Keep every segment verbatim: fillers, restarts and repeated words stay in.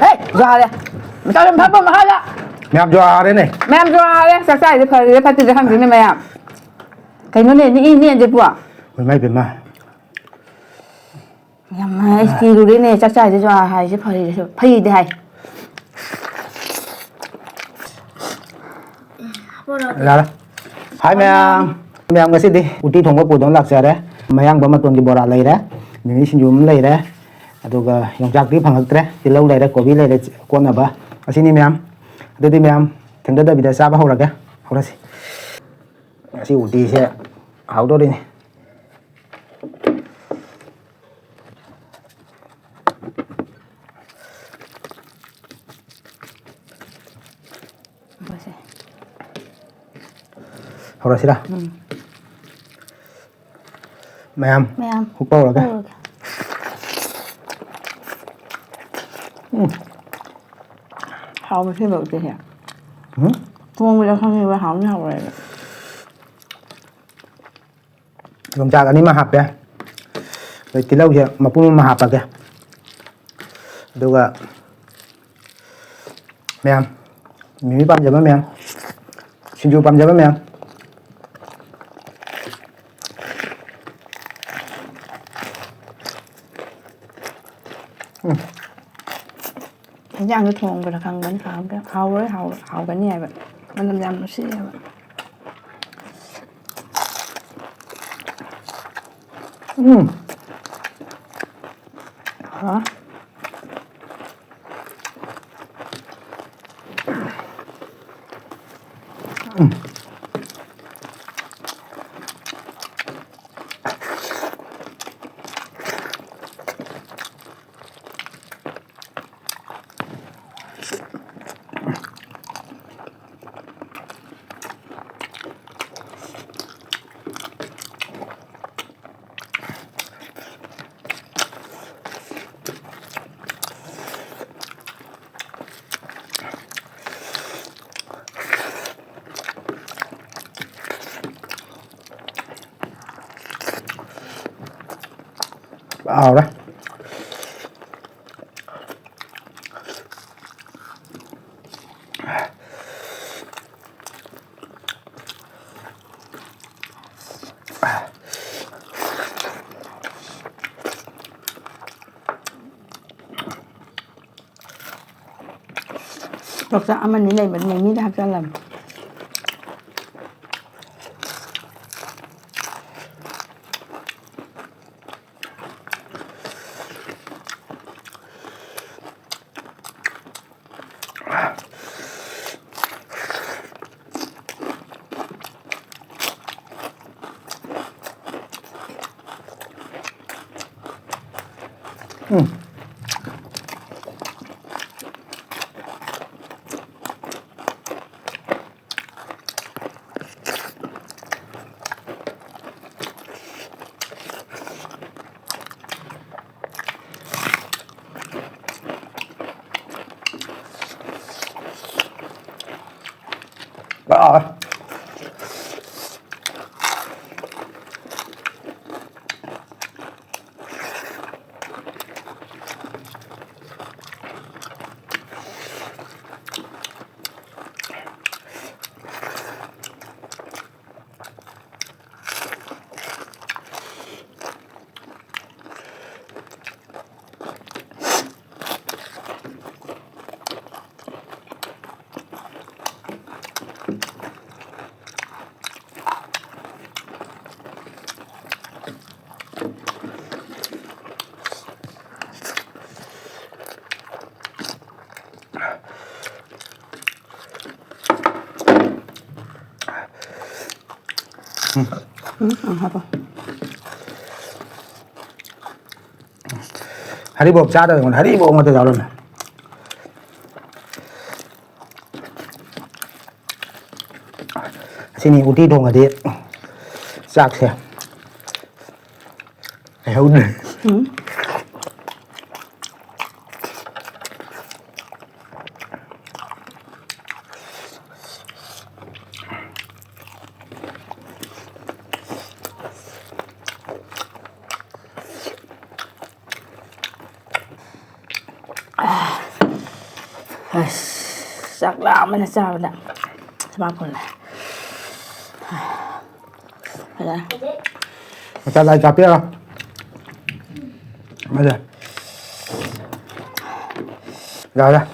ꯍꯦ, ꯖꯨꯍꯥꯔꯦ꯫ ꯃꯇꯧ ꯌꯥꯝ ꯐꯠꯇ꯭ꯔꯣ ꯃꯍꯥꯖ? ꯃꯌꯥꯝ ꯖꯨꯍꯥꯔꯦꯅꯦ꯫ ꯃꯌꯥꯝ ꯖꯨꯍꯥꯔꯦ꯫ ꯆꯥꯛ ꯆꯥꯏꯁꯦ ꯐꯔꯤꯔ ꯐꯠꯇ꯭ꯔꯤꯔ ꯈꯪꯗꯦꯅꯦ ꯃꯌꯥꯝ꯫ ꯀꯩꯅꯣꯅꯦ, ꯅꯤꯛꯏ ꯅꯦꯟꯁꯦ ꯄꯨ꯫ ꯍꯣꯏ, ꯏꯃꯥ ꯏꯕꯦꯝꯃ꯫ ꯌꯥꯝ ꯍꯥꯏ, ꯀꯤꯔꯨꯔꯦꯅꯦ, ꯆꯥꯛ ꯆꯥꯏꯁꯦ ꯖꯨꯍꯥꯔ ꯍꯥꯏꯁꯦ ꯐꯔꯤꯔ, ꯐꯩꯗꯤ ꯍꯥꯏ꯫ ꯌꯥꯔꯦ꯫ ꯍꯥꯏ ꯃꯌꯥꯝ꯫ ꯃꯌꯥꯝ ꯉꯁꯤꯗꯤ ꯎꯇꯤ ꯊꯣꯡꯕ ꯄꯨꯗꯨꯅ ꯂꯥꯛꯆꯔꯦ꯫ ꯃꯌꯥꯡꯕ ꯃꯇꯣꯟꯒꯤ ꯕꯣꯔꯥ ꯂꯩꯔꯦ꯫ ꯃꯤꯃꯤ ꯁꯤꯡꯖꯨ ꯑꯃ ꯂꯩꯔꯦ꯫ ꯑꯗꯨꯒ ꯌꯣꯡꯆꯥꯛꯇꯤ ꯐꯪꯉꯛꯇ꯭ꯔꯦ꯫ ꯇꯤꯜꯍꯧ ꯂꯩꯔꯦ, ꯀꯣꯕꯤ ꯂꯩꯔꯦ, ꯀꯣꯠꯅꯕ꯫ ꯑꯁꯤꯅꯤ ꯃꯌꯥꯝ꯫ ꯑꯗꯨꯗꯤ ꯃꯌꯥꯝ ꯊꯦꯡꯊꯗꯕꯤꯗ ꯆꯥꯕ ꯍꯧꯔꯒꯦ꯫ ꯍꯧꯔꯁꯤ꯫ ꯉꯁꯤ ꯎꯇꯤꯁꯦ ꯍꯥꯎꯗꯣꯔꯤꯅꯤ꯫ ꯍꯣꯏꯁꯦ꯫ ꯍꯧꯔꯁꯤꯔꯥ? ꯎꯝ꯫ ꯃꯌꯥꯝ, ꯃꯌꯥꯝ ꯍꯨꯛꯄ ꯍꯧꯔꯒꯦ꯫ ꯍꯨꯛꯄ ꯍꯧꯔꯒꯦ꯫ ꯎꯝ꯫ ꯍꯥꯎꯕ ꯁꯤꯕ ꯎꯇꯤꯁꯦ꯫ ꯎꯝ꯫ ꯊꯣꯡꯕꯗ ꯈꯪꯉꯦꯕ ꯍꯥꯎꯅꯤ ꯍꯥꯎꯔꯣꯏꯕ꯫ ꯌꯣꯡꯆꯥꯛ ꯑꯅꯤꯃ ꯍꯥꯞꯄꯦ꯫ ꯑꯗꯩ ꯇꯤꯜꯍꯧꯁꯦ ꯃꯄꯨꯝ ꯑꯃ ꯍꯥꯞꯄꯒꯦ꯫ ꯑꯗꯨꯒ ꯃꯌꯥꯝ, ꯃꯤꯃꯤ ꯄꯥꯝꯖꯕ ꯃꯌꯥꯝ, ꯁꯤꯡꯖꯨ ꯄꯥꯝꯖꯕ ꯃꯌꯥꯝ꯫ ꯎꯝ꯫ ꯏꯟꯖꯥꯡꯗꯣ ꯊꯣꯡꯕꯗ ꯈꯪꯕꯅꯤ ꯍꯥꯎꯒ-, ꯍꯥꯎꯔꯣꯏ, ꯍꯥꯎ-, ꯍꯥꯎꯒꯅꯤ ꯍꯥꯏꯕ꯫ ꯃꯅꯝ ꯌꯥꯝ ꯅꯨꯡꯁꯤꯑꯕ꯫ ꯎꯝ꯫ ꯍꯥ? ꯍꯥꯎꯔꯦ꯫ ꯌꯣꯡꯆꯥꯛ ꯑꯃꯅꯤ ꯂꯩꯕꯅꯤ, ꯃꯃꯤꯗ ꯍꯥꯞꯆꯜꯂꯝꯃꯦ꯫ ꯎꯝ꯫ ꯑꯥ꯫ ꯎꯝ, ꯎꯝ, ꯍꯥꯞꯄꯣ꯫ ꯍꯔꯤꯕꯣꯞ ꯆꯥꯗꯕ ꯑꯩꯉꯣꯟꯗ ꯍꯔꯤꯕꯣꯞ ꯉꯥꯛꯇ ꯌꯥꯎꯔꯝꯃꯦ꯫ ꯑꯁꯤꯅꯤ ꯎꯇꯤ ꯊꯣꯡꯉꯗꯤ ꯆꯥꯛꯁꯦ ꯂꯩꯍꯧꯗ꯭ꯔꯦ꯫ ꯎꯝ꯫ ꯑꯁ, ꯆꯥꯛ ꯂꯥꯝꯕꯅ ꯆꯥꯕꯗ ꯃꯥ ꯐꯨꯜꯂꯦ꯫ ꯐꯖꯔꯦ꯫ ꯃꯆꯥ ꯂꯥꯏ ꯆꯥꯛꯄꯤꯔꯣ꯫ ꯐꯖꯔꯦ꯫ ꯌꯥꯔꯦ꯫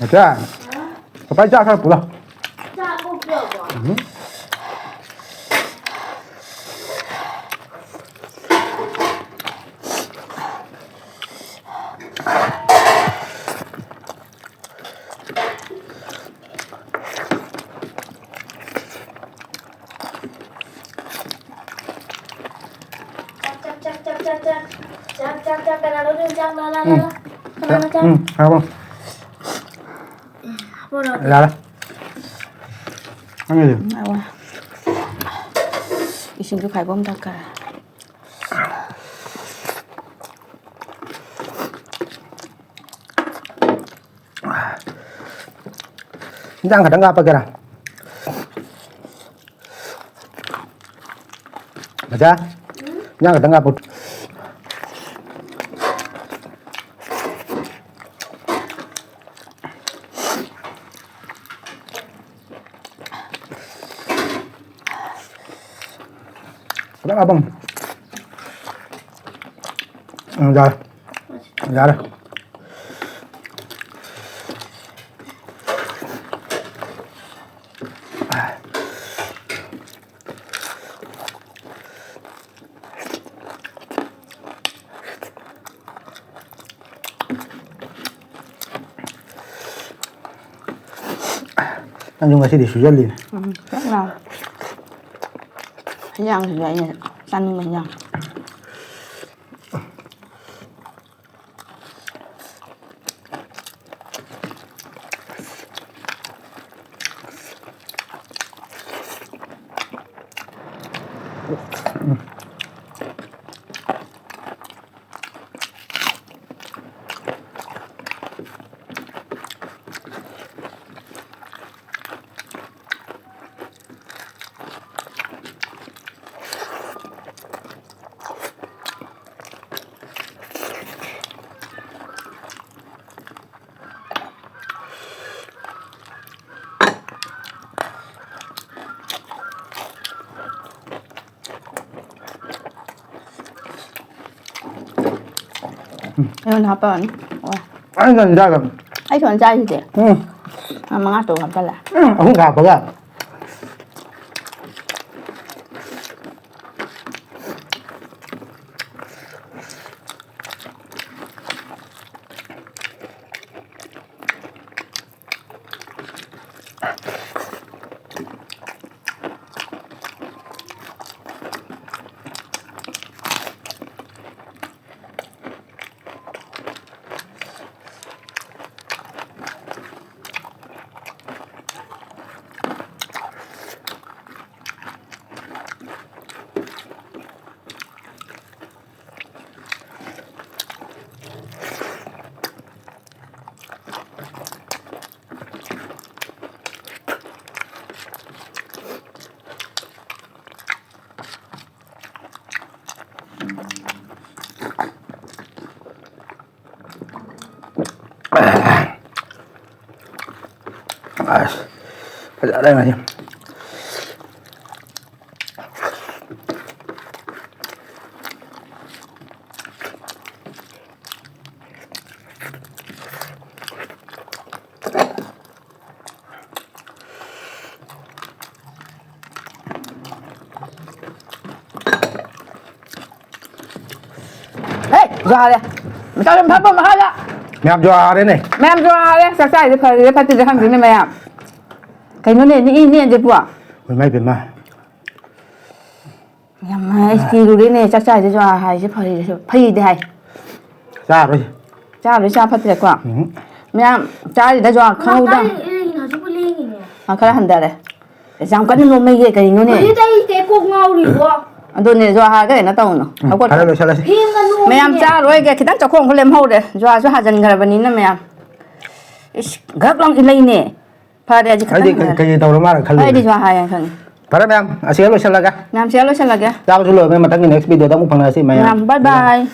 ꯃꯆꯥ, ꯄꯄꯥꯏ ꯆꯥꯛ ꯈꯔ ꯄꯨꯔꯛꯑꯣ꯫ ꯎꯝ꯫ ꯆꯥꯛ, ꯆꯥꯛ, ꯆꯥꯛ, ꯆꯥꯛ, ꯆꯥꯛ, ꯆꯥꯛ꯫ ꯆꯥꯛ, ꯆꯥꯛ, ꯆꯥꯛ, ꯀꯅꯥꯅꯣ ꯅꯣꯏ ꯆꯥꯛ ꯂꯥ, ꯂꯥ, ꯂꯥ, ꯎꯝ꯫ ꯂꯥ? ꯀꯅꯥꯅꯣ ꯆꯥꯛ? ꯎꯝ, ꯍꯥꯎꯕ꯭ꯔꯣ? ꯍꯥꯞꯄꯣꯔꯣ? ꯌꯥꯔꯦ꯫ ꯅꯪꯒꯤꯗꯤ? ꯎꯝ, ꯍꯥꯎꯋꯦ꯫ ꯏꯁꯤꯡꯁꯨ ꯈꯥꯏꯕꯣꯝ ꯊꯛꯈ꯭ꯔꯦ꯫ ꯏꯟꯖꯥꯡ ꯈꯛꯇꯪ ꯍꯥꯞꯄꯒꯦꯔꯥ? ꯃꯆꯥ, ꯏꯟꯖꯥꯡ ꯈꯛꯇꯪ ꯍꯥꯞꯄꯨ꯫ ꯈꯤꯇꯪ ꯍꯥꯞꯄꯝꯃꯨ꯫ ꯎꯝ, ꯌꯥꯔꯦ꯫ ꯌꯥꯔꯦ꯫ ꯅꯪꯁꯨ ꯉꯁꯤꯗꯤ ꯁꯨꯖꯜꯂꯤꯅꯦ꯫ ꯎꯝ, ꯆꯥꯛ ꯂꯥꯝꯃꯦ꯫ ꯍꯤꯟꯖꯥꯡꯁꯤꯁꯨ ꯑꯩꯅ ꯆꯥꯅꯤꯡꯕ ꯍꯤꯟꯖꯥꯡ꯫ ꯑꯩꯉꯣꯟꯗ ꯍꯥꯞꯄꯛꯑꯅꯨ꯫ ꯑꯣ꯫ ꯑꯩ ꯉꯟꯖꯥꯒ ꯑꯩ ꯁꯣꯟ ꯆꯥꯏꯁꯤꯗꯤ꯫ ꯎꯝ꯫ ꯉꯥ ꯃꯉꯥ ꯇꯔꯨꯛ ꯍꯥꯞꯆꯜꯂꯦ꯫ ꯎꯝ, ꯑꯍꯨꯝ ꯈꯛ ꯍꯥꯞꯄꯒ꯫ ꯑꯁ, ꯐꯖꯔꯦ ꯉꯁꯤ꯫ ꯍꯦ, ꯖꯨꯍꯥꯔꯦ꯫ ꯃꯇꯥ ꯌꯥꯝ ꯐꯕ ꯃꯈꯥꯗ꯫ ꯃꯌꯥꯝ ꯖꯨꯍꯥꯔꯦꯅꯦ꯫ ꯃꯌꯥꯝ ꯖꯨꯍꯥꯔꯦ꯫ ꯆꯥꯛ ꯆꯥꯏꯁꯦ ꯐꯔꯤꯔꯥ ꯐꯠꯇ꯭ꯔꯤꯔꯥ ꯈꯪꯗꯦꯅꯦ ꯃꯌꯥꯝ꯫ ꯀꯩꯅꯣꯅꯦ, ꯅꯤꯛꯏꯅꯦ ꯁꯤꯕꯣ꯫ ꯍꯣꯏ, ꯏꯃꯥ ꯏꯕꯦꯝꯃ꯫ ꯌꯥꯝ ꯍꯥꯏ, ꯀꯤꯔꯨꯔꯦꯅꯦ, ꯆꯥꯛ ꯆꯥꯏꯁꯦ ꯖꯨꯍꯥꯔ ꯍꯥꯏꯁꯦ ꯐꯔꯤꯔꯥ, ꯐꯩꯗꯤ ꯍꯥꯏ꯫ ꯆꯥꯔꯣꯏ꯫ ꯆꯥꯔꯣꯏ, ꯆꯥ ꯐꯠꯇ꯭ꯔꯦꯀꯣ꯫ ꯎꯝ꯫ ꯃꯌꯥꯝ ꯆꯥꯔꯤꯗ ꯖꯨꯍꯥꯔ ꯈꯪꯍꯧꯗ꯫ ꯀꯥꯏ ꯂꯦꯡꯉꯤꯅꯣ? ꯍꯧꯖꯤꯛꯄꯨ ꯂꯦꯡꯉꯤꯅꯦ꯫ ꯑ, ꯈꯔ ꯍꯟꯊꯔꯦ꯫ ꯌꯥꯝ ꯀꯟꯅ ꯅꯣꯝꯃꯩꯒꯦ ꯀꯔꯤꯅꯣꯅꯦ? ꯍꯧꯖꯤꯛꯇ ꯑꯩ ꯀꯩ ꯀꯣꯛ ꯉꯥꯎꯔꯤꯕꯣ? ꯑꯗꯨꯅꯦ, ꯖꯨꯍꯥꯔꯒ ꯀꯩꯅꯣ ꯇꯧꯅꯨ꯫ ꯎꯝ, ꯍꯧꯒꯠꯈ꯭ꯔꯣ꯫ ꯐꯔꯦ, ꯂꯣꯏꯁꯜꯂꯁꯤ꯫ ꯐꯦꯡꯒ ꯅꯣꯝꯃꯤꯅꯦ꯫ ꯃꯌꯥꯝ ꯆꯥꯔꯣꯏꯒꯦ, ꯈꯤꯇꯪ ꯆꯥꯛꯈꯣꯝ ꯑꯃ ꯂꯦꯝꯍꯧꯔꯦ꯫ ꯖꯨꯍꯥꯔꯁꯨ ꯍꯥꯖꯤꯟꯈ꯭ꯔꯕꯅꯤꯅ ꯃꯌꯥꯝ꯫ ꯏꯁ, ꯒꯛ ꯂꯥꯎ ꯏꯂꯩꯅꯦ꯫ ꯐꯔꯦ, ꯑꯩꯁꯦ ꯈꯤꯇꯪ ꯑꯩꯗꯤ ꯀꯩ-, ꯍꯟꯊꯔꯦ꯫ ꯀꯩ ꯇꯧꯔ ꯃꯥꯜꯂꯦ ꯈꯜꯂꯨꯔꯦ꯫ ꯑꯩꯗꯤ ꯖꯨꯍꯥꯔ ꯍꯥꯏꯌꯦꯅ ꯈꯪꯉꯤ꯫ ꯐꯔꯦ ꯃꯌꯥꯝ, ꯑꯁꯤꯗ ꯂꯣꯏꯁꯤꯜꯂꯒꯦ꯫ ꯃꯌꯥꯝ ꯁꯤꯗ ꯂꯣꯏꯁꯤꯜꯂꯒꯦ꯫ ꯆꯥꯕꯁꯨ ꯂꯣꯏꯔꯕꯅꯤꯅ ꯃꯊꯪꯒꯤ next video ꯗ ꯑꯃꯨꯛ ꯐꯪꯅꯔꯁꯤ ꯃꯌꯥꯝ꯫ ꯃꯌꯥꯝ, bye bye꯫